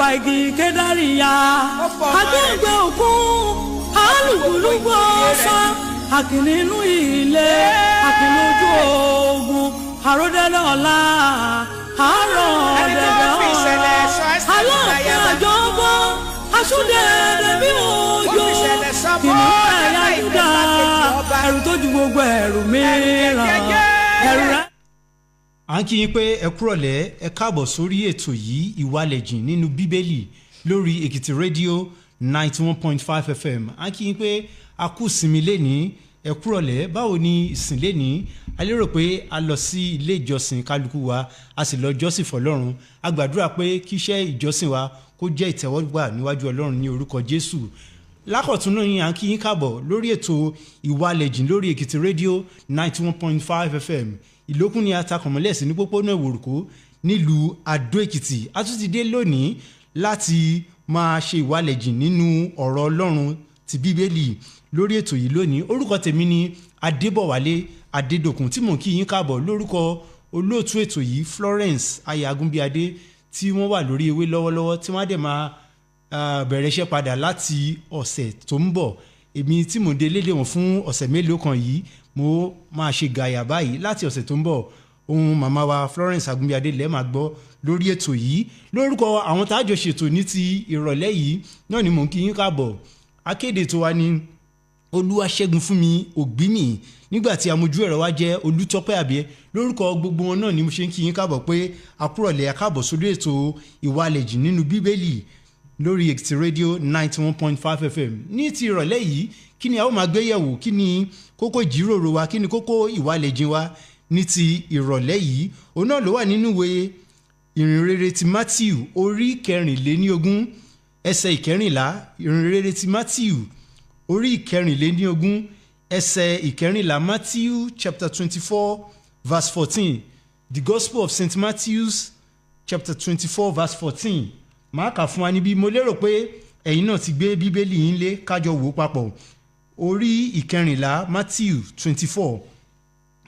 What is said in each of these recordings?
Fa igi kédárìyà, agbègbè òkun alùpùpù ọ̀sán, àkìní inú ilé, àkìní ojú ogun, àròdẹ̀dẹ̀ ọ̀la, àárọ̀ Ẹni tó dẹ̀dẹ̀ fi ọ̀la, ìṣẹ̀lẹ̀ sọ Ẹ́sítérì aláàfin láyàbá. Àjọbọ, aṣúdẹ̀ẹ̀dẹ̀ bí Ó òjò, fi ìṣẹ̀lẹ̀ sọ kìnìún Mọ́dékáì ẹ̀yà Júdà, igbákejì ọba. ẹ̀rù tó ju gbogbo ẹ̀rù mìíràn, ẹ̀rù rẹ̀. À ń kí yín pé ẹ kúrọ̀lẹ́, ẹ káàbọ̀ sórí ètò yìí, Ìwalẹ̀jìn nínú Bíbélì, lórí Èkìtì Rédíò 91.5 FM. À ń kí yín pé a kú sinmi lénìí, ẹ kúrọ̀lẹ́. Báwo ni ìsìn lénìí? A lérò pé a lọ sí ilé ìjọsìn kálukú wa, a sì lọ jọ́sìn fọlọ́run. A gbàdúrà pé kíṣẹ́ ìjọsìn wa kó jẹ́ ìtẹ́wọ́gbà níwájú Ọlọ́run ní orúkọ Jésù. Lákọ̀tún náà ni à ń kí yín káàbọ̀ lórí ètò Ìwalẹ̀jìn lórí Èkìtì Rédíò 91.5 FM. Ìlókùn ni atakọ̀mọ́lẹ̀ sí ní pópónà Ìwòrùkó nílùú Adó Èkìtì. A tún ti dé lónìí láti máa ṣe ìwalẹ̀jìn nínú ọ̀rọ̀ Ọlọ́run ti Bíbélì lórí ètò yìí lónìí. Orúkọ tèmi ni Adébọ̀wálé Adédòkun, tí mò ń kí yín káàbọ̀ lórúkọ olóòtú ètò yìí, Florence Ayagunbíadé, tí wọ́n wà lórí ewé lọ́wọ́lọ́wọ́, tí wọ́n á dẹ̀ máa bẹ̀rẹ̀ iṣẹ́ padà láti ọ̀sẹ̀ tó ń bọ̀. Èmi tí mò ń délé lé wọn fún ọ̀sẹ̀ mélòó kan yìí, mo máa ṣe gàyà báyìí. Láti ọ̀sẹ̀ tó ń bọ̀, ohun màmá wa Florence Agunbíadé lẹ́ẹ̀ máa gbọ́ lórí ètò yìí. Lórúkọ àwọn tá a jọ ṣètò ní ti ìrọ̀lẹ́ yìí náà ni mò ń kí yín káàbọ̀. Akéde tó wa ní Olúwaṣẹ́gun Fúnmi Ògbímì, nígbà tí amójú ẹ̀rọ wa jẹ́ Olùtọ́pẹ́ Àbíẹ́. Lórúkọ gbogbo wọn náà ni mo ṣe ń kí yín káàbọ̀ pé àkúrọ̀lẹ́, àkáàbọ̀ sórí ètò Ìwalẹ̀jìn nínú Bíbélì lórí Èkìtì Rédíò 91.5 FM. Ní ti ìrọ̀lẹ́ yìí, kí ni a ó máa gbé yẹ̀wò? Kí ni kókó ìjíròrò wa? Kí ni kókó ìwalẹ̀jìn wa ní ti ìrọ̀lẹ́ yìí? Òun náà ló wà nínú ìwé Ìrìnrere ti Matthew, orí 24, ẹsẹ̀ 14. Ìrìnrere ti Matthew, orí 24, ẹsẹ̀ 14. Matthew chapter 24 verse 14. The Gospel of St Matthew chapter 24 verse 14. Màá kà fún wa níbí. Mo lérò pé ẹ̀yin náà ti gbé Bíbélì yín lé, kájọ wò ó papọ̀. Orí 14, Matthew 24.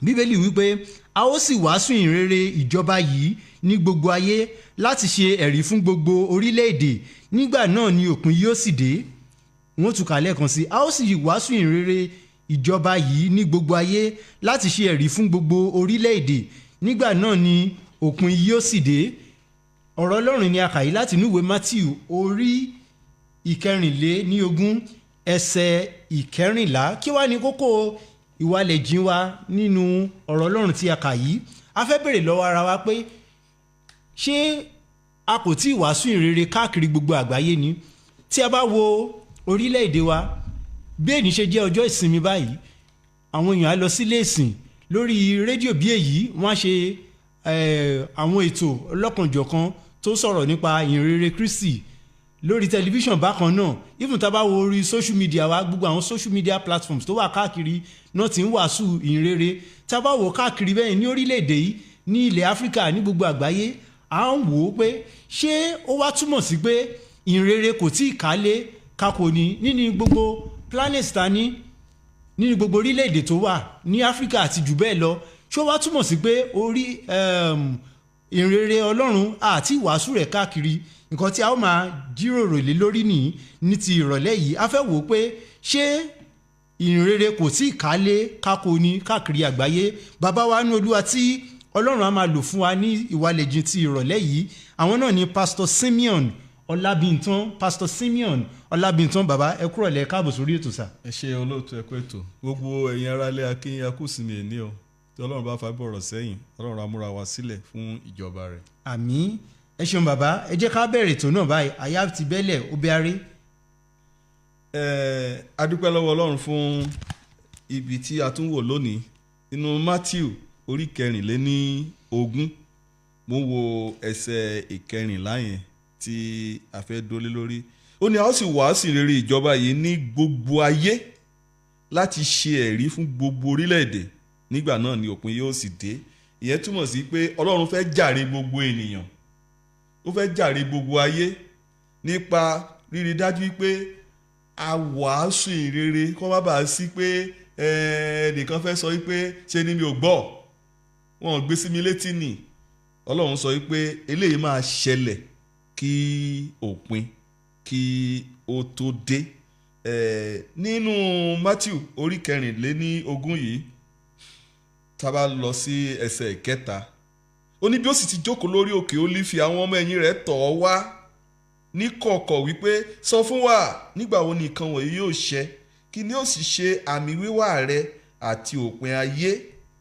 Bíbélì wípé, "A ó sì wàásù ìrere ìjọba yìí ní gbogbo ayé láti ṣe ẹ̀rí fún gbogbo orílẹ̀-èdè. Nígbà náà ni òpin yóò sì dé." Wọ́n tún kà lẹ́ẹ̀kan sí: "A ó sì wàásù ìrere ìjọba yìí ní gbogbo ayé láti ṣe ẹ̀rí fún gbogbo orílẹ̀-èdè. Nígbà náà ni òpin yóò sì dé." Ọ̀rọ̀ Ọlọ́run ni a kà yìí láti inú ìwé Matthew, orí 24, ẹsẹ̀ 14. Kí wá ní kókó ìwalẹ̀jìn wa nínú ọ̀rọ̀ Ọlọ́run tí a kà yìí? A fẹ́ bèrè lọ́wọ́ ara wa pé, ṣé a kò tí ì wàásù ìrere káàkiri gbogbo àgbáyé ni? Tí a bá wo orílẹ̀-èdè wa, bí èyí ṣe jẹ́ ọjọ́ ìsinmi báyìí, àwọn èèyàn á lọ sílé ìsìn. Lórí rédíò bí èyí, wọ́n á ṣe àwọn ètò ọlọ́kanòjọ̀kan tó sọ̀rọ̀ nípa ìrere Kristi. Lórí tẹlifíṣàn bákan náà. Even tá a bá wo orí social media wa, gbogbo àwọn social media platforms tó wà káàkiri náà ti ń wàásù ìrere. Tá a bá wò káàkiri bẹ́ẹ̀ ní orílẹ̀-èdè yìí, ní ilẹ̀ Áfíríkà, ní gbogbo àgbáyé, à ń wò ó pé ṣé ó wá túmọ̀ sí pé ìrere kò tí ì kálé kakò ní nínú gbogbo planet ta ní, nínú gbogbo orílẹ̀-èdè tó wà ní Áfíríkà àti jù bẹ́ẹ̀ lọ? Ṣó wá túmọ̀ sí pé orí ìrere Ọlọ́run àti ìwàásù rẹ̀ káàkiri? Nǹkan tí a ó máa jíròrò lé lórí nìyí ní ti ìrọ̀lẹ́ yìí. A fẹ́ wò ó pé ṣé ìrere kò tí ì kálé kákó ní káàkiri àgbáyé? Bàbá wa ní Olúwa tí Ọlọ́run á máa lò fún wa ní ìwalẹ̀jìn ti ìrọ̀lẹ́ yìí, àwọn náà ni Pastor Simeon Ọlábìntán. Pastor Simeon Ọlábìntán, bàbá, ẹ kúrọ̀lẹ́, káàbọ̀ sórí ètò sà. Ẹ ṣe olóòtú, ẹ kú ètò. Gbogbo ẹ̀yin aráalé, akínyìn akúsìmí ẹ̀ní o. Tí Ọlọ́run bá fa bọ̀rọ̀ sẹ́yìn, Ọlọ́run á múra wa sílẹ̀ fún ìjọba rẹ̀. Àmín, ẹ ṣeun bàbá. Ẹ jẹ́ ká bẹ̀rẹ̀ ètò náà báyìí. Àyà ti bẹ́lẹ̀ ó bẹ́ aré. Ẹ a dúpẹ́ lọ́wọ́ Ọlọ́run fún ibi tí a tún wò lónìí nínú Matthew orí 24. Mo wo ẹsẹ̀ 14 yẹn tí a fẹ́ dólé lórí. Ó ní, "A ó sì wàásù rere ìjọba yìí ní gbogbo ayé láti ṣe ẹ̀rí fún gbogbo orílẹ̀-èdè. Nígbà náà ni òpin yóò sì dé." Ìyẹn túmọ̀ sí pé Ọlọ́run fẹ́ jàre gbogbo ènìyàn, ó fẹ́ jàre gbogbo ayé nípa rírí dájú pé a wàásù ìrere, kó má bàa sí pé ẹnìkan fẹ́ sọ wípé ṣe ni mi ò gbọ́, wọn ò gbé sí mi létí nì. Ọlọ́run sọ wípé eléyìí máa ṣẹlẹ̀. Kí òpin kí ó tó dé. Nínú Matthew orí 24 yìí, tá a bá lọ sí ẹsẹ̀ ìkẹta, ó ní bí ó sì ti jókòó lórí òkè Ólífì, àwọn ọmọ ẹ̀yìn rẹ̀ tọ̀ ọ́ wá ní kọ̀kọ̀ wípé, sọ fún wa, nígbà wo ni nǹkan wọ̀nyí yóò ṣẹ? Kí ni ó sì ṣe àmì wíwá rẹ àti òpin ayé?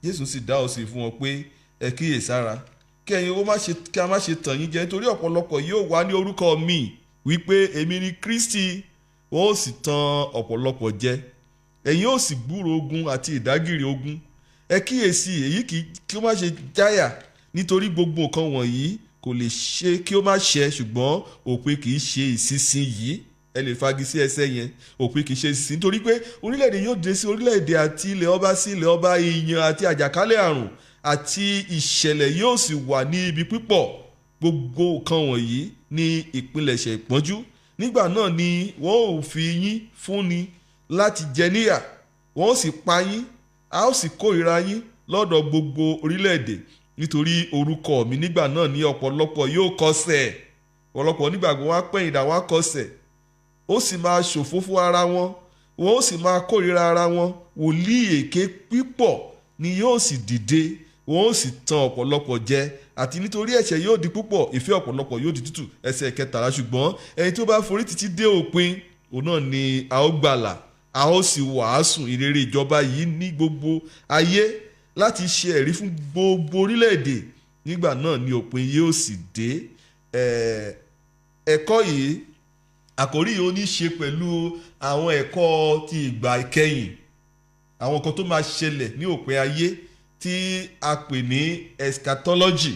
Jésù sì dá ó sì fún wọn pé, ẹ kíyèsára, kí ẹ̀yin ó má ṣe kí a má ṣe tàn yín jẹ, nítorí ọ̀pọ̀lọpọ̀ yóò wá ní orúkọ mi wípé, èmi ni Kristi, wọn ó sì tan ọ̀pọ̀lọpọ̀ jẹ. Ẹ̀yin ó sì gbúrò ogun àti ìdágìrì ogun. Ẹ kíyèsí, èyí kì kí ó má ṣe jáyà, nítorí gbogbo nǹkan wọ̀nyí kò lè ṣe kí ó má ṣẹ, ṣùgbọ́n òpin kì í ṣe ìsinsìnyí. Ẹ lè fagi sí ẹsẹ̀ yẹn, òpin kì í ṣe ìsinsìnyí, nítorí pé orílẹ̀-èdè yóò dé sí orílẹ̀-èdè àti ilẹ̀ ọba sí ilẹ̀ ọba, ìyàn àti àjàkálẹ̀ àrùn àti ìṣẹ̀lẹ̀ yóò sì wà ní ibi pípọ̀. Gbogbo nǹkan wọ̀nyí ní ìpilẹ̀ṣẹ̀ ìpọ́njú. Nígbà náà ni wọ́n ò fi yín fúnni láti jẹ níyà, wọ́n ó sì pa yín, a ó sì kórìíra yín lọ́dọ̀ gbogbo orílẹ̀-èdè nítorí orúkọ mi. Nígbà náà ní ọ̀pọ̀lọpọ̀ yóò kọsẹ̀, ọ̀pọ̀lọpọ̀ onígbàgbọ́ wá pẹ̀yìndà, wá kọsẹ̀, ó sì máa ṣòfófó fún ara wọn, wọn ó sì máa kórìíra ara wọn. Wòlíì èké pípọ̀ ni yóò sì dìde, wọn ó sì tan ọ̀pọ̀lọpọ̀ jẹ. Àti nítorí ẹ̀ṣẹ̀ yóò di púpọ̀, ìfẹ́ ọ̀pọ̀lọpọ̀ yóò di tútù. Ẹsẹ̀ 13, ṣùgbọ́n ẹni tó bá forí títí dé òpin, òun náà ni a ó gbàlà. A ó sì wàásù ìrere ìjọba yìí ní gbogbo ayé láti ṣe ẹ̀rí fún gbogbo orílẹ̀-èdè, nígbà náà ni òpin yóò sì dé. Ẹ̀kọ́ yìí, àkórí yìí, ó ní í ṣe pẹ̀lú àwọn ẹ̀kọ́ ti ìgbà ìkẹyìn, àwọn nǹkan tó máa ṣẹlẹ̀ ní òpin ayé tí a pè ní eschatology.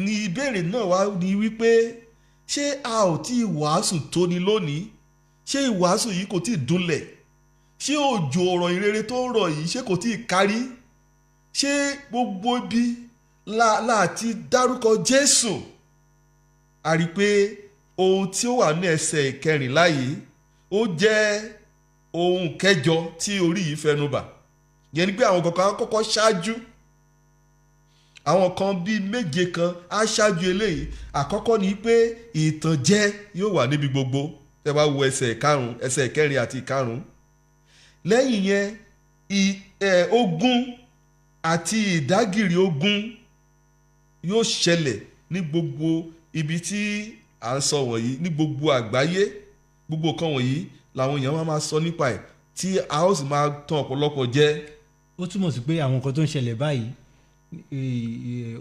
Ní ìbéèrè náà wá ní wípé, ṣé a ò tí ì wàásù tó ni lónìí? Ṣé ìwàásù yìí kò tí ì dúnlẹ̀? Ṣé òjò ọ̀rọ̀ ìrere tó ń rọ̀ yìí, ṣé kò tí ì kárí? Ṣé gbogbo ibi láti dárúkọ Jésù? A rí i pé ohun tí ó wà ní ẹsẹ̀ 14 yìí, ó jẹ́ ohun kẹjọ tí orí yìí fẹnu bà. Yẹn ni pé àwọn kankan á kọ́kọ́ ṣáájú, àwọn kan bíi méje kan á ṣáájú eléyìí. Àkọ́kọ́ ni pé ìtànjẹ yóò wà níbi gbogbo, tẹ́ bá wo ẹsẹ̀ 5, ẹsẹ̀ 4 àti 5. Lẹ́yìn yẹn, ogun àti ìdágìrì ogun yóò ṣẹlẹ̀ ní gbogbo ibi tí à ń sọ wọ̀nyí, ní gbogbo àgbáyé. Gbogbo nǹkan wọ̀nyí làwọn èèyàn máa sọ nípa ẹ̀, tí a ó sì máa tan ọ̀pọ̀lọpọ̀ jẹ. Ó túmọ̀ sí pé àwọn nǹkan tó ń ṣẹlẹ̀ báyìí,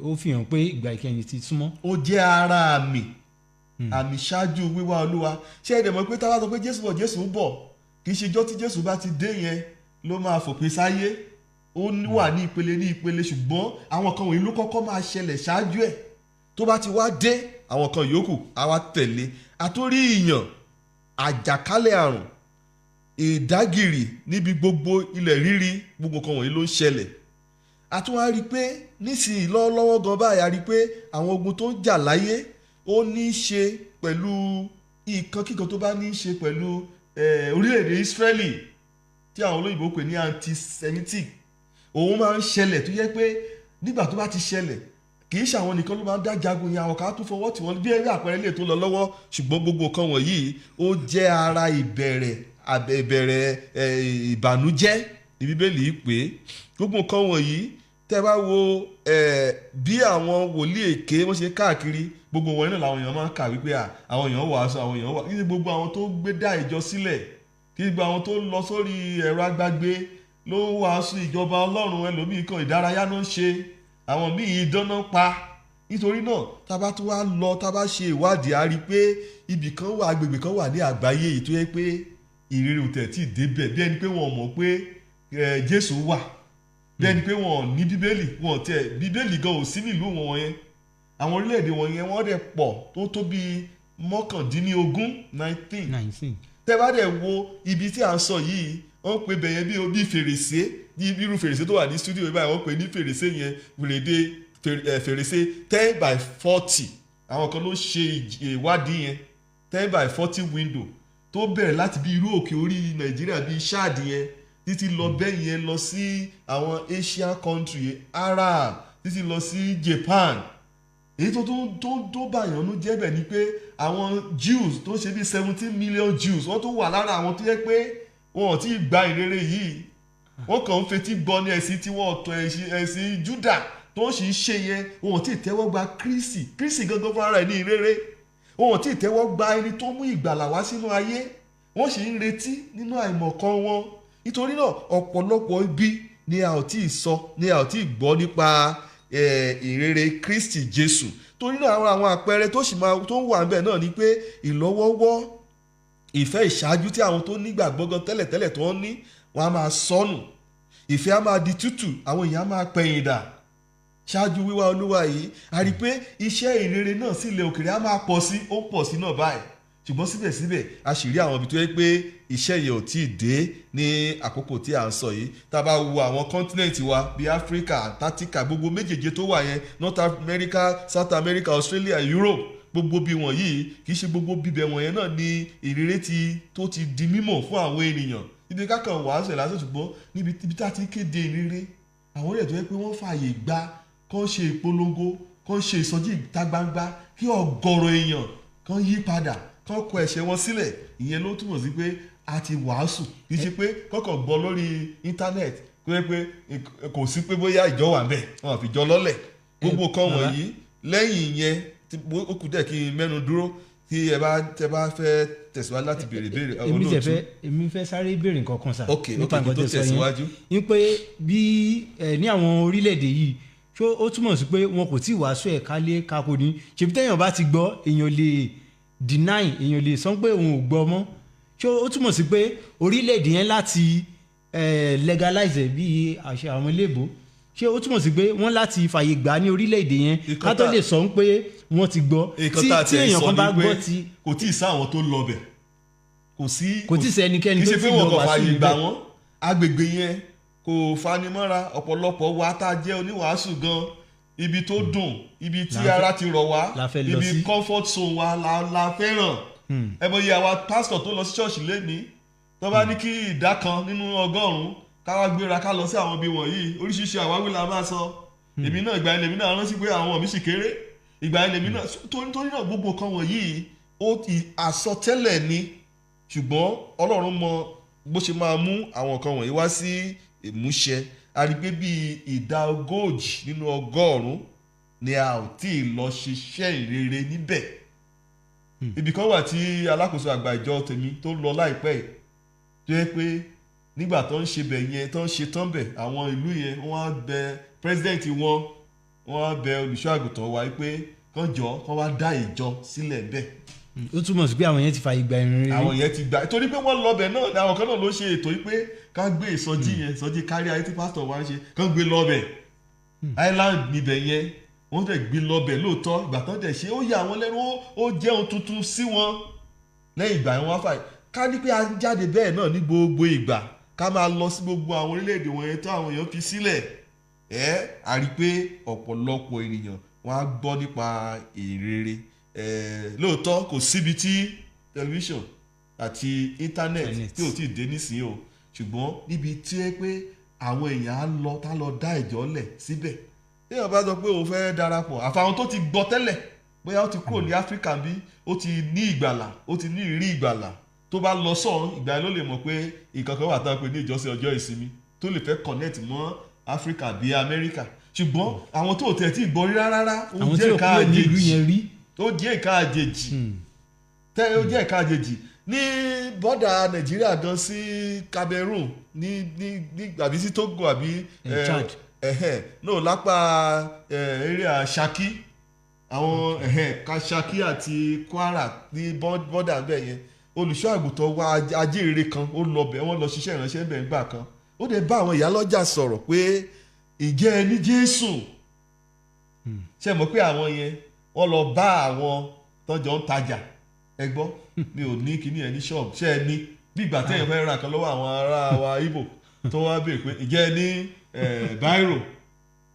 ó fi hàn pé ìgbà ìkẹyìn ti súnmọ́. Ó jẹ́ ara àmì ṣáájú wíwá Olúwa. Ṣé ẹ dẹ̀ mọ̀ pé tá a bá sọ pé Jésù bọ̀, Jésù ń bọ̀, kì í ṣe ijọ́ tí Jésù bá ti dé yẹn ló máa fòpin sáyé. Ó wà ní ìpele ní ìpele, ṣùgbọ́n àwọn kan wọ̀nyí ló kọ́kọ́ máa ṣẹlẹ̀ ṣáájú ẹ̀. Tó bá ti wá dé, àwọn kan yòókù á wá tẹ̀lé. Àtórí ìyàn, àjàkálẹ̀ àrùn, ìdágìrì níbi gbogbo, ilẹ̀ rírì, gbogbo kan wọ̀nyí ló ń ṣẹlẹ̀. A tún wá rí i pé nísìnyí lọ́wọ́lọ́wọ́ gan báyìí, a rí i pé àwọn ogun tó ń jà láyé, ó ní í ṣe pẹ̀lú nǹkan kíkan tó bá ní í ṣe pẹ̀lú orílẹ̀-èdè Israeli tí àwọn olóyìnbó pè ní anti-Semitic. Òun máa ń ṣẹlẹ̀, tó yẹ pé nígbà tó bá ti ṣẹlẹ̀, kì í ṣe àwọn nìkan ló máa ń dá jagun yẹn, àwọn kan á tún fọwọ́ tì wọ́n, bí ẹ̀rí àpẹẹrẹ lè tó lọ lọ́wọ́. Ṣùgbọ́n gbogbo nǹkan wọ̀nyí, ó jẹ́ ara ìbẹ̀rẹ̀ ìbànújẹ́ ní Bíbélì yìí pé gbogbo nǹkan wọ̀nyí. Tẹ́ bá wo bí àwọn wòlíì èké wọ́n ṣe káàkiri, gbogbo wọn náà làwọn èèyàn máa ń kà wípé àwọn èèyàn wàásù, àwọn èèyàn wà kí ni. Gbogbo àwọn tó gbé dá ìjọ sílẹ̀, kí gbogbo àwọn tó lọ sórí ẹ̀rọ agbágbé ló ń wàásù ìjọba Ọlọ́run. Ẹlòmíì kan ìdárayá ló ń ṣe, àwọn míì idán náà pa. Nítorí náà, tá a bá tún wá lọ, tá a bá ṣe ìwádìí, a rí i pé ibì kan wà, agbègbè kan wà ní àgbáyé yìí tó yẹ pé ìrere ò tẹ̀ tí ì débẹ̀, bí ẹni pé wọn mọ̀ pé Jésù wà, bí ẹni pé wọn ò ní Bíbélì, wọn ò tẹ̀ Bíbélì gan ò sí nílùú wọn wọ̀nyẹn. Àwọn orílẹ̀-èdè wọ̀nyẹn, wọ́n dẹ̀ pọ̀ tó bíi 19, 19. 19. Tẹ́ bá dẹ̀ wo ibi tí à ń sọ yìí, wọ́n pe bẹ̀yẹn bí fèrèsé, ní irú fèrèsé tó wà ní studio yìí báyìí. Wọ́n pe ní fèrèsé yẹn fèrèsé 10 by 40. Àwọn kan ló ṣe ìwádìí yẹn, 10 by 40 window tó bẹ̀rẹ̀ láti bí irú òkè orí Nàìjíríà bíi Chad yẹn, títí lọ bẹ́ẹ̀ yẹn lọ sí àwọn Asian country, Arab, títí lọ sí Japan. Èyí tó bàyàn nú jẹ́ bẹ̀ ni pé àwọn Jews tó ṣe bí 17 million Jews, wọ́n tó wà lára àwọn tó yẹ pé wọn ò tí ì gba ìrere yìí. Wọ́n kàn ń fetí gbọ́ ní ẹ̀sìn tí wọ́n ọ̀tọ̀, ẹ̀sìn Júdà tó ń sì ń ṣe yẹn. Wọn ò tí ì tẹ́wọ́ gba Kristi. Kristi gangan fúnra rẹ̀ ní ìrere. Wọn ò tí ì tẹ́wọ́ gba ẹni tó mú ìgbàlà wá sínú ayé. Wọ́n sì ń retí nínú àìmọ̀kan wọn. Nítorí náà, ọ̀pọ̀lọpọ̀ ibi ni a ò tí ì sọ, ni a ò tí ì gbọ́ nípa ìrere Kristi Jésù. Torí náà, àwọn àpẹẹrẹ tó sì máa tó wà níbẹ̀ náà ni pé ìlọ́wọ́wọ́ ìfẹ́ ìṣáájú tí àwọn tó nígbàgbọ́ gan tẹ́lẹ̀tẹ́lẹ̀ tó ń ní, wọ́n á máa sọnù. Ìfẹ́ á máa di tútù, àwọn èèyàn á máa pẹ̀yìn dà ṣáájú wíwá Olúwa yìí. A rí i pé iṣẹ́ ìrere náà sí ilẹ̀ òkèèrè á máa pọ̀ sí, ó ń pọ̀ sí náà báyìí, ṣùgbọ́n síbẹ̀síbẹ̀ a sì rí àwọn ibi tó yẹ pé iṣẹ́ yẹn ò tí ì dé ní àkókò tí à ń sọ yìí. Tá a bá wo àwọn continent wa bíi Africa, Antarctica, gbogbo méjèèje tó wà yẹn, North America, South America, Australia, Europe, gbogbo bí wọ̀nyí, kì í ṣe gbogbo bíbẹ̀ wọ̀nyẹn náà ni ìrere ti tó ti di mímọ̀ fún àwọn ènìyàn níbi kákan wàásù ẹ̀ lásán. Ṣùgbọ́n níbi ibi tá a ti kéde ìrere, àwọn orílẹ̀ tó yẹ pé wọ́n fààyè gba kán ṣe ìpolongo, kán ṣe ìsọjí ìta gbangba, kí ọ̀gọ̀rọ̀ èèyàn kán yí padà, kán kọ ẹ̀ṣẹ̀ wọn sílẹ̀, ìyẹn ló túmọ̀ sí pé a ti wàásù. Kì í ṣe pé kọ́kàn gbọ́ lórí íńtánẹ́ẹ̀tì, kó yẹ pé kò sí pé bóyá ìjọ wà ńbẹ̀, wọn fi jọ lọ́lẹ̀ gbogbo kan wọ̀nyí. Lẹ́yìn ìyẹn, ó kù díẹ̀ kí n mẹ́nu dúró, tí ẹ bá tẹ bá fẹ́ tẹ̀síwájú láti béèrè béèrè. Èmi tẹ̀ fẹ́, èmi fẹ́ sáré béèrè nǹkan kan sà. Ok, kí tó tẹ̀síwájú. Ní pé bí ẹ ní àwọn orílẹ̀-èdè yìí, ṣó ó túmọ̀ sí pé wọn kò tí ì wàásù ẹ̀ kálé kako ni? Ṣèbí téèyàn bá ti gbọ́, èèyàn lè deny, èèyàn lè sọ pé òun ò gbọ́ mọ́. Ṣó ó túmọ̀ sí pé orílẹ̀-èdè yẹn láti legalize ẹ̀ bí àṣẹ àwọn iléèbó, ṣé ó túmọ̀ sí pé wọ́n láti fàyè gbà ní orílẹ̀-èdè yẹn ká tó lè sọ pé wọ́n ti gbọ́? Tí èèyàn kan bá gbọ́ ti kò tí ì sáwọn tó lọ bẹ̀, kò sí. Kò tí ì sẹ́nikẹ́ni tó ti lọ wàásù níbẹ̀. Wọ́n agbègbè yẹn kò fanimọ́ra. Ọ̀pọ̀lọpọ̀ wa tá a jẹ́ oníwàásù gan, ibi tó dùn, ibi tí ara ti rọ̀ wá, ibi comfort zone wa la fẹ́ràn. Ẹ mọ̀ iye àwa pásítọ̀ tó lọ sí ṣọ́ọ̀ṣì lẹ́ni tó bá ní kí ìdá kan nínú 100 ká wá gbéra ká lọ sí àwọn ibi wọ̀nyí, oríṣiríṣi àwáwí la máa sọ. Èmi náà, ìgbà yẹn lèmi náà rántí pé àwọn mi sì kéré ìgbà yẹn lèmi náà. Torí náà, gbogbo kan wọ̀nyí, ó ti àsọtẹ́lẹ̀ ni, ṣùgbọ́n Ọlọ́run mọ bó ṣe máa mú àwọn nǹkan wọ̀nyí wá sí ìmúṣẹ. A rí pé bíi ìdá 40 nínú 100 ni a ò tí ì lọ ṣiṣẹ́ ìrere níbẹ̀. Ibì kan wà tí alákòóso àgbà ìjọ tèmi tó lọ láìpẹ́ yìí, tó yẹ pé nígbà tó ń ṣe bẹ̀ yẹn, tó ń ṣe tán bẹ̀, àwọn ìlú yẹn, wọ́n á bẹ president wọn, wọ́n á bẹ olùṣọ́ àgùntàn wa pé kán jọ kán wá dá ìjọ sílẹ̀ bẹ́ẹ̀. Ó túmọ̀ sí pé àwọn yẹn ti fààyè gba ìrìn rere. Àwọn yẹn ti gbà, torí pé wọ́n lọbẹ̀ náà ni àwọn kan náà ló ṣe ètò yìí pé ká gbé ìsọjí yẹn, ìsọjí kárí ayé tí pásítọ̀ wa ń ṣe, kán gbé lọbẹ̀ island níbẹ̀ yẹn. Wọ́n dẹ̀ gbé lọbẹ̀ lóòótọ́. Ìgbà tán dẹ̀ ṣe, ó yà wọ́n lẹ́nu, ó jẹ́ ohun tuntun sí wọn. Lẹ́yìn ìgbà yẹn, wọ́n fà ká ní pé a ń jáde bẹ́ẹ̀ náà ní gbogbo ìgbà, ká máa lọ sí gbogbo àwọn orílẹ̀-èdè wọ̀nyẹn tó àwọn èèyàn fi sílẹ̀ ẹ́, a rí i pé ọ̀pọ̀lọpọ̀ ènìyàn wọ́n á gbọ́ nípa ìrere. Lóòótọ́, kò síbi tí tẹlifíṣàn àti íńtánẹ́ẹ̀tì tí ò tí ì dé nísìnyí o, ṣùgbọ́n níbi tí ẹ pé àwọn èèyàn á lọ tá lọ dá ìjọ lẹ̀ síbẹ̀, téèyàn bá sọ pé òun fẹ́ darapọ̀, àfàwọn tó ti gbọ́ tẹ́lẹ̀, bóyá ó ti kúrò ní Áfíríkà bí ó ti ní ìgbàlà, ó ti ní ìrírí ìgbàlà, tó bá lọ sọ̀hún, ìgbà yẹn ló lè mọ̀ pé nǹkan kan wà tá a pè ní ìjọsìn ọjọ́ ìsinmi tó lè fẹ́ connect mọ́ Áfíríkà bí Amẹ́ríkà. Ṣùgbọ́n àwọn tó tẹ̀ tí ì gbọ́ rí rárá, ó àwọn tí jẹ́ ò nǹkan kúrò ní ìlú àjèjì yẹn rí. Ó jẹ́ nǹkan àjèjì tẹ́, ó jẹ́ nǹkan àjèjì ní bọ́dà Nàìjíríà gan sí Cameroon ní àbí sí Togo àbí Chad. No, lápá area Ṣakí, àwọn Ṣakí àti Kwara ní bọ́dà bẹ́ẹ̀ yẹn, olùṣọ́ àgùntàn wa ajíhìnrere kan, ó lọ bẹ̀, wọ́n lọ ṣiṣẹ́ ìránṣẹ́ bẹ̀ ńgbà kan. Ó dẹ̀ bá àwọn ìyálọ́jà sọ̀rọ̀ pé, "Ìjẹ́ ẹ ní Jésù?" Ṣe mọ̀ pé àwọn yẹn, wọ́n lọ bá àwọn tọ́jọ́ ń tajà, "Ẹ gbọ́, mi ò ní kíní ẹ ní ṣọ́ọ̀bù, ṣé ẹ ní?" Bí ìgbà téèyàn fẹ́ ra nǹkan lọ́wọ́ àwọn ará wa Ìgbò tó wá béèrè pé, "Ìjẹ́ ẹ ní báírò?"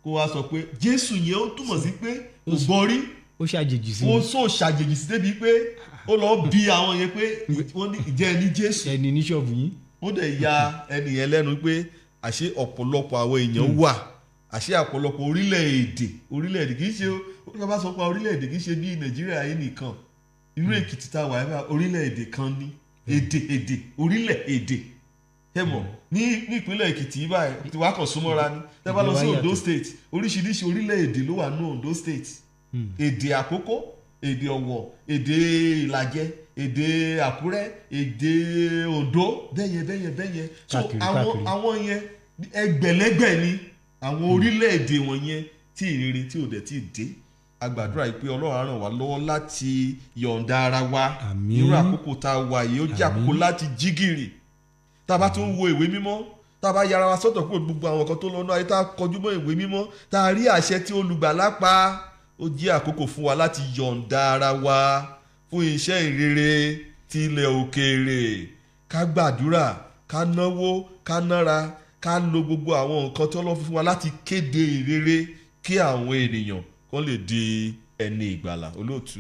kó wá sọ pé Jésù yẹn, ó túmọ̀ sí pé kò gbọ́ rí. Ó ṣàjèjì sí Ó sọ ṣàjèjì sí débi pé ó lọ bi àwọn yẹn pé, wọ́n ní, "Ìjẹ́ ẹ ní Jésù?" Ẹni ní ṣọ́ọ̀bù yín. Ó dẹ̀ ya ẹni yẹn lẹ́nu pé àṣé ọ̀pọ̀lọpọ̀ àwọn èèyàn wà. Àṣé àpọ̀lọpọ̀ orílẹ̀-èdè, orílẹ̀-èdè kì í ṣe, ó bá sọ pé orílẹ̀-èdè kì í ṣe bí Nàìjíríà yìí nìkan. Irú Èkìtì tá a wà yìí, orílẹ̀-èdè kan ní èdè orílẹ̀-èdè. Ẹ mọ̀, ní ìpínlẹ̀ Èkìtì yìí báyìí tí wàá kàn súnmọ́ra ni. Tẹ́ bá lọ sí Ondo State, oríṣiríṣi orílẹ̀-èdè ló wà ní Ondo State. Èdè Àkókó, èdè Ọ̀wọ̀, èdè Ìlàjẹ, èdè Àkúrẹ́, èdè Oǹdó, bẹ́yẹn bẹ́yẹn bẹ́yẹn. So àwọn yẹn ẹgbẹ̀lẹ́gbẹ̀ ni àwọn orílẹ̀-èdè wọn yẹn tí ìrere tí ò dẹ̀ tí ì dé. A gbàdúrà yìí pé Ọlọ́run á ràn wá lọ́wọ́ láti yọ̀ǹda ara wa. Irú àkókò tá a wà yìí, ó jẹ́ àkókò láti jí gìrì. Tá a bá tún wo ìwé mímọ́, tá a bá yára wa sọ́tọ̀ kúrò gbogbo àwọn kan tó lọ́nà ayé, tá a kọjú mọ́ ìwé mímọ́, tá a rí àṣẹ tí olùgbàlà pa, ó jẹ́ àkókò fún wa láti yọ̀ǹda ara wa fún iṣẹ́ ìrere ti ilẹ̀ òkèèrè. Ká gbàdúrà, ká náwó, ká nára, ká lo gbogbo àwọn nǹkan tí Ọlọ́run fún wa láti kéde ìrere kí àwọn ènìyàn kó lè di ẹni ìgbàlà. Olóòtú.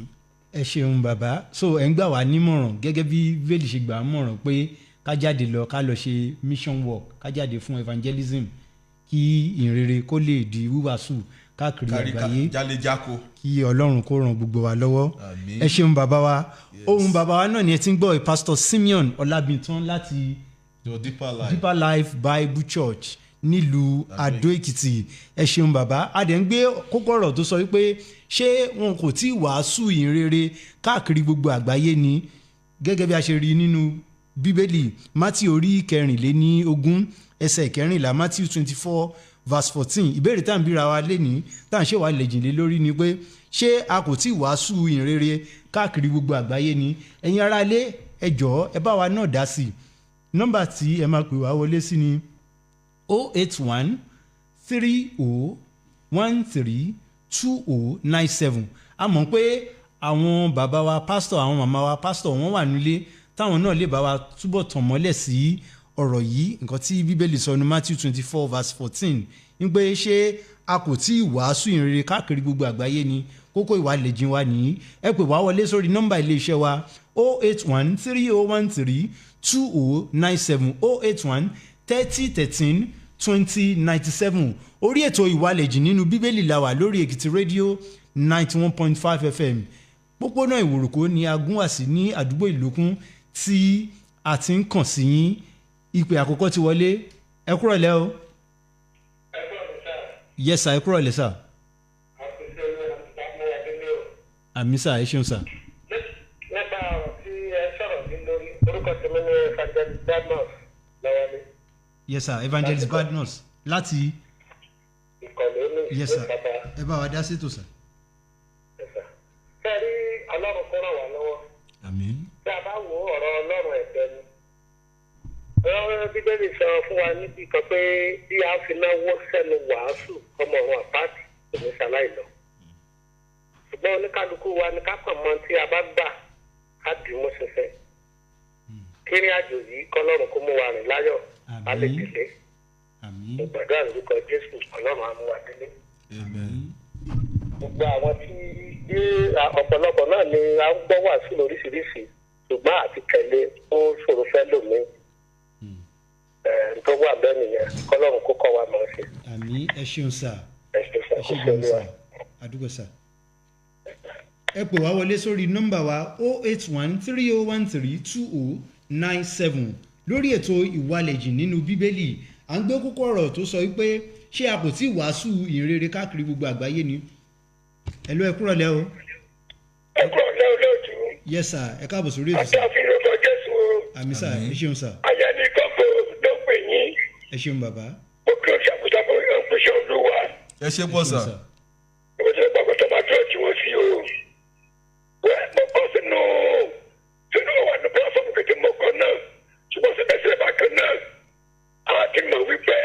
Ẹ ṣeun bàbá. So ẹ ń gbà wá nímọ̀ràn gẹ́gẹ́ bí Bíbélì ṣe gbà á mọ̀ràn pé ká jáde lọ, ká lọ ṣe mission work, ká jáde fún evangelism, kí ìrere kó lè di wíwàásù káàkiri àgbáyé, kí Ọlọ́run kó ràn gbogbo wa lọ́wọ́. Ẹ ṣeun bàbá wa. Ohun bàbá wa náà ni ẹ ti ń gbọ́, Pastor Simeon Ọlábìntán láti Deeper Life Bible Church nílùú Adó Èkìtì. Ẹ ṣeun bàbá. A dẹ̀ ń gbé kókó ọ̀rọ̀ tó sọ wípé ṣé wọn kò tí ì wàásù ìhìnrere káàkiri gbogbo àgbáyé ni, gẹ́gẹ́ bí a ṣe rí nínú Bíbélì Matthew orí 24 ẹsẹ̀ 14, Matthew 24 verse 14. Ìbéèrè tá à ń bíra wa lénìí, tá à ń ṣe wà lẹ́jìnlé lórí ni pé ṣé a kò tí ì wàásù ìhìnrere káàkiri gbogbo àgbáyé ni? Ẹ̀yin ará ilé, ẹ jọ̀ọ́ ẹ bá wa náà dá sí i. Nọ́mbà tí ẹ máa pè wá wọlé sí ni 081 30 13 2097. A mọ̀ pé àwọn bàbá wa pásítọ̀, àwọn màmá wa pásítọ̀, wọ́n wà nílé táwọn náà lè bá wa túbọ̀ tàn mọ́lẹ̀ sí ọ̀rọ̀ yìí, nǹkan tí Bíbélì sọ ní Matthew 24 verse 14, ń pé ṣé a kò tí ì wàásù ìrere káàkiri gbogbo àgbáyé ni? Kókó ìwà lẹ́jìn wa nìyí. Ẹ pè wá wọlé sórí nọ́mbà iléeṣẹ́ wa 081 3013 2097, 081 30 13 2097. Orí ètò ìwàlẹ̀jìn nínú Bíbélì la wà lórí Èkìtì rédíò 91.5 FM. Pópónà Ìwòròkó ni a gún wá sí ní àdúgbò Ìlókun tí a ti ń kàn sí yín. Ìpè àkọ́kọ́ ti wọlé. Ẹ kúrọ̀lẹ́ o. Yes sir, ẹ kúrọ̀lẹ́ sir. Àmì sir, ẹ ṣeun sir. Nípa ọ̀rọ̀ tí ẹ sọ̀rọ̀ sí lórí, orúkọ tèmi ni Evangelist Badmus Lawale. Yes sir, Evangelist Badmus láti Ìkọ̀lé ní. Yes sir, ẹ bá wa dá sétò sir. Ṣé rí, Ọlọ́run kó ràn wá lọ́wọ́. Àmín. Tí a bá wo ọ̀rọ̀ Ọlọ́run, ẹ̀bẹ̀ ni. Ọ̀rọ̀ Bíbélì sọ fún wa níbi kan pé bí a fi náwó sẹ́nu wàásù, ọmọ ọ̀run àpáàtì kò ní ṣaláì lọ. Ṣùgbọ́n oníkálukú wa ni ká kàn mọ tí a bá gbà, ká dì í mú ṣinṣin. Kírin àjò yìí, kọ́lọ́run kó mú wa rìn láyọ̀, á lè délé. Àmín. Mo gbàdúrà lórúkọ Jésù, Ọlọ́run á mú wa délé. Gbogbo àwọn tí bí ọ̀pọ̀lọpọ̀ náà ni a ń gbọ́ wàásù lóríṣiríṣi, ṣùgbọ́n àti tẹ̀lé ó ṣòro fẹ́ lòmíì. Tó wà bẹ́ẹ̀ nìyẹn, kọ́lọ́run kó kọ́ wa mọ̀ ọ́n ṣe. Àmín. Ẹ ṣeun sir. Ẹ ṣe Ẹ ṣe gan sir, àdúgbò sir. Ẹ pè wá wọlé sórí nọ́mbà wa 081 3013 2097 lórí ètò ìwàlẹ̀jìn nínú Bíbélì. À ń gbé kókó ọ̀rọ̀ tó sọ wípé ṣé a kò tí ì wàásù ìhìnrere káàkiri gbogbo àgbáyé ni? Ẹ ló, ẹ kúrọ̀lẹ́ o. Ẹ kúrọ̀lẹ́, olóòtú. Yes sir, ẹ káàbọ̀ sórí ètò sir. Àti lórúkọ Jésù o. Àmín sir, ẹ ṣeun sir. Àyà ní kọ́kọ́ ló pè yín. Ẹ ṣeun bàbá. Mo kí o ṣàkóso ọ̀pẹ̀ṣẹ̀ Olúwa. Ẹ ṣe pọ̀ sir. Mo ti gbàgbọ́ tó máa tó tí wọ́n sí o. Mo kọ́ sínú wà ní pílàfọ́ọ̀mù kìtì mo kọ́ náà, ṣùgbọ́n síbẹ̀síbẹ̀ bákan náà a ti mọ̀ wípé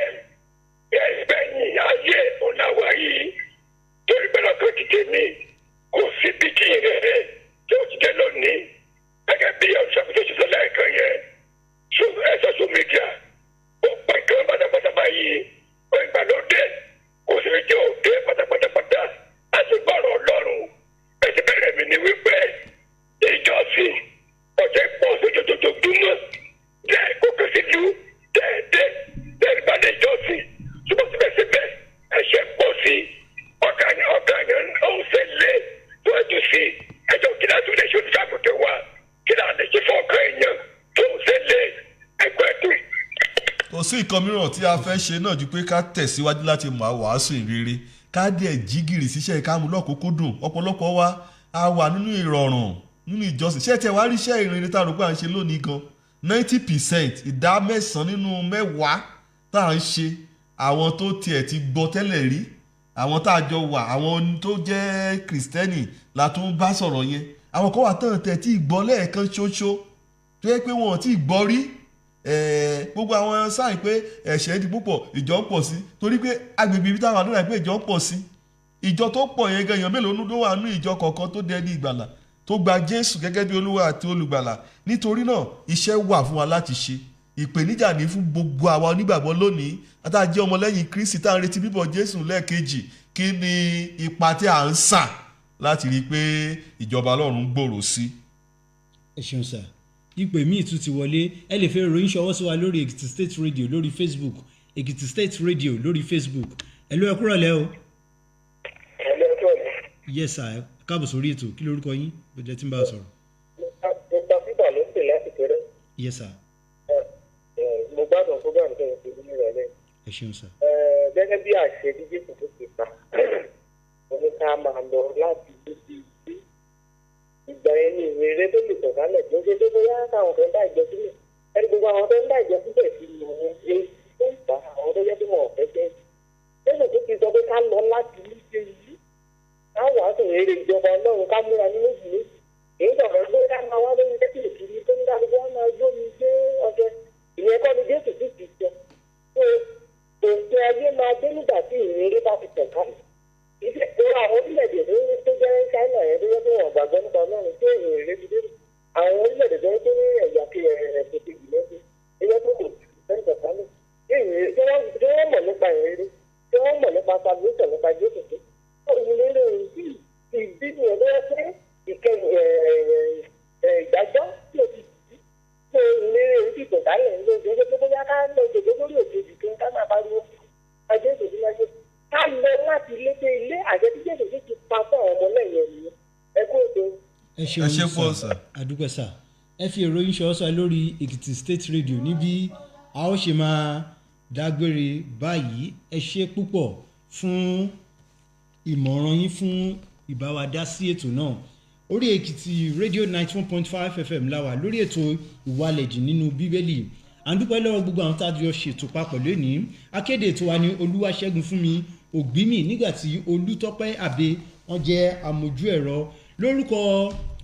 ẹgbẹ̀yìn ayé ọ̀nà wa yìí, torí pé lọ́kàn ti tèmi, kò síbi tí ìrere tí ó ti dé lónìí. Gẹ́gẹ́ bí olùṣàkóso ṣe sọ lẹ́ẹ̀kan yẹn, social media ó pẹ́ kan pátápátá báyìí, ó ìgbàlódé, kò síbi tí ò dé pátápátá. Kò sí nǹkan mìíràn tí a fẹ́ ṣe náà ju pé ká tẹ̀síwájú láti máa wàásù ìrere, ká dẹ̀ jí gìrì síṣẹ́, ká mú lọ́kùnkúndùn. Ọ̀pọ̀lọpọ̀ wa a wà nínú ìrọ̀rùn nínú ìjọsìn. Ṣé tẹ wá rí iṣẹ́ ìrere tá a rò pé à ń ṣe lónìí gan, 90%, 9% nínú 10 tá à ń ṣe, àwọn tó tiẹ̀ ti gbọ́ tẹ́lẹ̀ rí, àwọn tá a jọ wà, àwọn tó jẹ́ kìrìsìtẹ́nì la tún bá sọ̀rọ̀ yẹn. Àwọn kan wà tán tẹ̀ tí ì gbọ́ lẹ́ẹ̀kan ṣoṣo, tó yẹ pé wọn ò tí ì gbọ́ rí. Gbogbo àwọn sáà pé ẹ̀ṣẹ̀ di púpọ̀, ìjọ ń pọ̀ sí, torí pé agbègbè ibi táwọn àdúrà pé ìjọ ń pọ̀ sí, ìjọ tó pọ̀ yẹn gan, èèyàn mélòó ló wà nínú ìjọ kọ̀ọ̀kan tó dẹni ìgbàlà, tó gba Jésù gẹ́gẹ́ bí Olúwa àti Olùgbàlà? Nítorí náà, iṣẹ́ wà fún wa láti ṣe. Ìpèníjà ní fún gbogbo àwa onígbàgbọ́ lónìí àtàjẹ́ ọmọlẹ́yìn Kristi tá à ń retí bíbọ̀ Jésù lẹ́ẹ̀kejì. Kí ni ipa tí à ń sà láti rí i pé ìjọba Ọlọ́run gbòòrò sí? Ẹ ṣeun sir. Ìpè míì tún ti wọlé. Ẹ lè fẹ́ ròyìn ṣọwọ́ sí wa lórí Èkìtì State Radio lórí Facebook, Èkìtì State Radio lórí Facebook. Ẹ ló, ẹ kúrọ̀lẹ́ o. Ẹ̀lẹ́ ọjọ́ mi. Yes sir, ẹ káàbọ̀ sórí ètò. Kí lórúkọ yín, bó jẹ́ tí ń bá a sọ̀rọ̀? Mr. Peter ló ń pè láti kéré. Yes sir. Mo gbádùn program tó ń ṣe ní ìrọ̀lẹ́. Ẹ ṣeun sir. Gẹ́gẹ́ bí àṣẹ tí Jésù tó ti pa, mo ní ká máa lọ láti ìlú sí ìlú. Ìgbà yẹn ni ìrere tó lè tọ̀kálẹ̀ tó ṣe tó bóyá káwọn kan dá ìjọ sílẹ̀. Ẹni gbogbo àwọn tó ń dá ìjọ sílẹ̀ sí ni òun ṣe tó ń fa àwọn tó jẹ́ pé wọn ò fẹ́ jẹ́. Jésù tó ti sọ pé ká lọ láti ìlú sí ìlú. Ká wàásù rere ìjọba Ọlọ́run, ká múra ní méjì méjì. Èyí sọ̀rọ̀ pé ká máa wá lórí tẹ́tìlì kiri tó ń dárúgbó wọn máa jó mi gbé ọjọ́. Ìyẹn kọ́ ni Jésù sì ti sọ. Òfin ayé máa dé nígbà tí ìrere bá ti tàn kálẹ̀. Ìṣe àwọn orílẹ̀-èdè tó jẹ́ China yẹn, tó jẹ́ pé wọ́n gbàgbọ́ nípa Ọlọ́run, tí ìrere ti dé. Àwọn orílẹ̀-èdè tó ń tó ní ẹ̀yà kí ẹ̀sìn kejì lọ́sí. Ìyẹn tó kò fẹ́ tàn kálẹ̀. Tí wọ́n mọ̀ nípa ìrere, tí wọ́n mọ̀ nípa salvation, nípa Jésù tó. Ìrere yìí ìdí nìyẹn tó yẹ pé ìkẹyìn ìdájọ́ tí o ti ṣe ìlérí èyí ti tẹ̀dálẹ̀ ń lé ṣe pé bóyá ká lọ jòjó lórí òkèjì kan, ká máa pariwo ajé ìṣòfin máa ṣe ká lọ láti ilé dé ilé. Àṣẹ tí Jésù sì ti pa fún àwọn ọmọ lẹ́yìn ẹ̀yìn. Ẹ kú ètò. Ẹ ṣeun. Ẹ ṣé pọ̀, sir. Sir. Àdúpẹ́ sir. Ẹ fi èrò yín ṣọwọ́ sí wa lórí Èkìtì State Radio níbi a ó ṣe máa dágbére báyìí. Ẹ ṣe púpọ̀ fún ìmọ̀ràn yín, fún ìbáwa dá sí ètò náà. Orí Èkìtì Radio 91.5 FM la wà lórí ètò Ìwalẹ̀jì nínú Bíbélì. À ń dúpẹ́ lọ́wọ́ gbogbo àwọn tá a jọ ṣètò papọ̀ lónìí. Akéde ètò wa ní Olúwaṣẹ́gun fún mi Ògbímì, nígbà tí Olútọ́pẹ́ Àbẹ wọ́n jẹ́ amójú ẹ̀rọ. Lórúkọ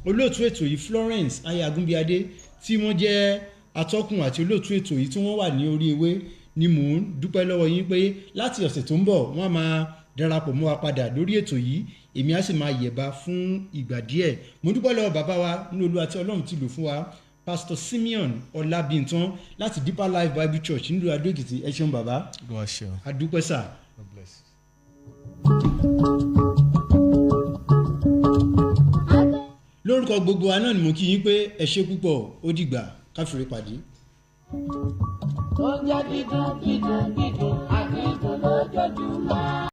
olóòtú ètò yìí, Florence Aya Agúnbíadé, tí wọ́n jẹ́ atọ́kùn àti olóòtú ètò yìí, tí wọ́n wà ní orí ewé, ni mò ń dúpẹ́ lọ́wọ́ yín pé láti ọ̀sẹ̀ tó ń bọ̀, wọ́n á máa darapọ̀ mọ́ wa padà lórí ètò yìí, èmi á sì máa yẹ̀ba fún ìgbà díẹ̀. Mo dúpẹ́ lọ́wọ́ bàbá wa nínú Olúwa tí Ọlọ́run ti lò fún wa, Pastor Simeon Ọlábìntán láti Deeper Life Bible Church nílùú Adó Èkìtì. Ẹ ṣeun, bàbá. Olúwa ṣeun. A dúpẹ́ sir. God bless you. Lórúkọ gbogbo wa náà ni mo kí yín pé ẹ ṣe púpọ̀. Ó dìgbà káfíńrè pàdé. Oúnjẹ dídùn dídùn dídùn àti dùn lójoojúmọ́.